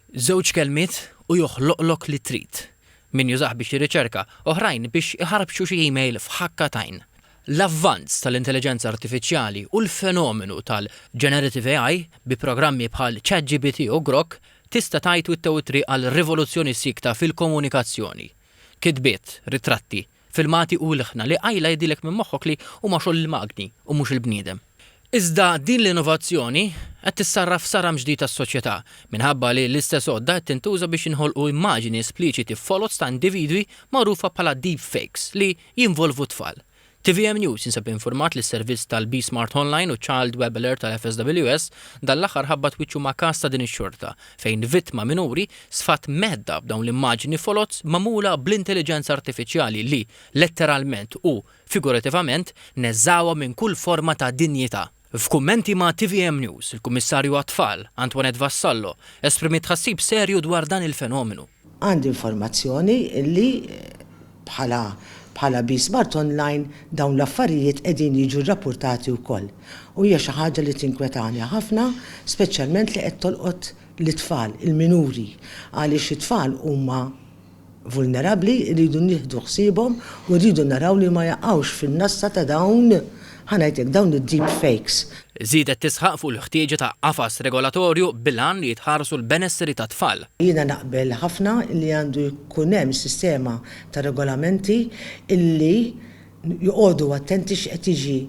Żewġ kelmiet u joħloqlok li trid. Min jużah biex jirriċerka, oħrajn biex iħarbxu xi email f'ħakka t'għajn. L-avvanz tal-intelliġenza artifiċjali u l-fenomenu tal-generative AI bi programmi bħal ChatGPT u Grok tista' tgħid wittew it-triq għal rivoluzzjoni siekta fil-komunikazzjoni. Kitbiet, ritratti, Filmati u ilħna li qajla jgħidilek minn moħħok li huma xogħol il-magni u mhux il-bniedem. Iżda din l-innovazzjoni qed tissarraf f'saram ġdid għas-soċjetà, minħabba li l-istess għodda qed tintuża biex jinħolqu immaġini espliċiti foloz ta' individwi magħrufa bħala deep fakes li jinvolvu t-tfal. Tvm News jinsab infurmat li s-servizz tal-Be Smart Online u Child Web Alert tal-FSWS dan l-aħħar ħabbat wiċċu ma' każ ta' din ix-xorta, fejn vittma minuri sfat mhedda b'dawn l-immaġini foloz magħmula bl-intelliġenza artifiċjali li, letteralment u figurativament, neżżgħuha minn kull forma ta' dinjità. F'kummenti ma' tvm News, il-Kummissarju għat-Tfal, Antoinette Vassallo, esprimiet tħassib serju dwar dan il-fenomenu. Għandi informazzjoni li bħala bħala Be Smart Online dawn l-affarijiet qegħdin jiġu rrappurtati wkoll. U hija xi ħaġa li tinkwetani ħafna, speċjalment li qed tolqot lit-tfal, il-minuri, għaliex it-tfal huma vulnerabbli, irridu nieħdu ħsiebhom u rridu naraw li ma jaqgħux fin-nassa ta' dawn, ħa ngħid hekk, dawn id-deep fakes. Żiedet tisħaq fuq il-ħtieġa ta' qafas regolatorju bil-għan li jitħarsu l-benesseri tat-tfal. Jiena naqbel ħafna li għandu jkun hemm sistema ta' regolamenti illi joqogħdu attenti x'qed jiġi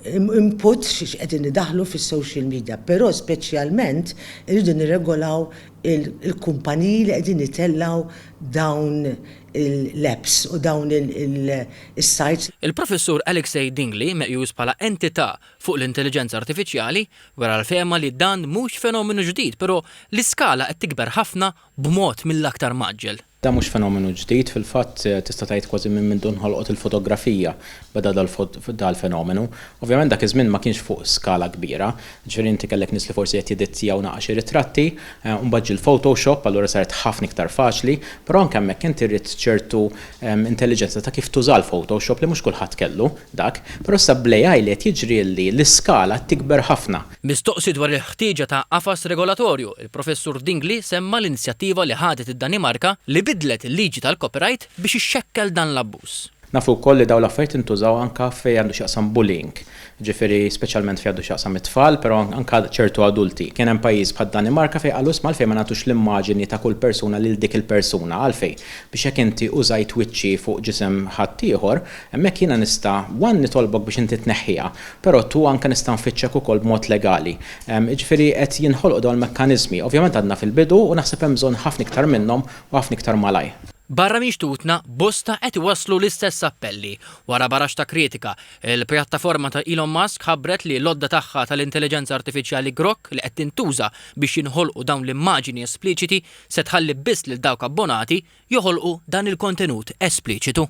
input, x'qegħdin idaħħlu fis-social media, però speċjalment irridu nirregolaw il-kumpaniji li qegħdin itellgħu dawn l-apps u dawn is-sites. Il-Professur Alexei Dingley, meqjus bħala entità fuq l-intelliġenza artifiċjali, wera l-fehma li dan mhux fenomenu ġdid però l-iskala qed tikber ħafna b'mod mill-aktar mgħaġġel. Dan mhux fenomenu ġdid, fil-fatt tista' tgħid kważi minn mindu nħolqot il-fotografija beda dal-fenomenu. Ovvjament dak iż-żmien ma kienx fuq skala kbira, jiġifieri inti kellek nies li forsi qed jedittjaw naqa' xi ritratti, imbagħad ġie l-Photoshop allura saret ħafna iktar faċli, però anke hemmhekk inti ridt ċertu intelliġenza ta' kif tuża l-Photoshop li mhux kulħadd kellu dak. Però issa bl-AI li qed jiġri li l-iskala qed tikber ħafna. Mistoqsi dwar il-ħtieġa ta' qafas regolatorju, il-Professur Dingley semma l-inizjattiva li ħadet id-Danimarka li biddlet il-liġi tal-copyright biex ixxekkel dan l-abbuż. Nafu wkoll li dawn l-affarijiet intużaw anke fejn għandu x'jaqsam bullying, jiġifieri speċjalment fejn għandu x'jaqsam it-tfal, però anke ċertu adulti. Kien hemm pajjiż bħad-Danimarka fejn qalu isma' għalfejn ma nagħtux l-immaġini ta' kull persuna lil dik il-persuna, għalfejn? Biex jekk inti użajt wiċċi fuq ġisem ħaddieħor, hemmhekk jiena nista' one nitolbok biex inti tneħħiha, Però two anke nista' nfittxek ukoll b'mod legali. Jiġifieri qed jinħolqu dawn il-mekkaniżmi. Ovvjament għadna fil-bidu u naħseb hemm bżonn ħafna iktar minnhom u ħafna iktar malajr. Barra minn xtutna, bosta qed iwasslu l-istess appelli. Wara baraxx ta' kritika, il-pjattaforma ta' Elon Musk ħabbret li l-għodda tagħha tal-intelliġenza artifiċjali Grok li qed tintuża biex jinħolqu dawn l-immaġini espliċiti se tħalli biss lil dawk abbonati joħolqu dan il-kontenut espliċitu.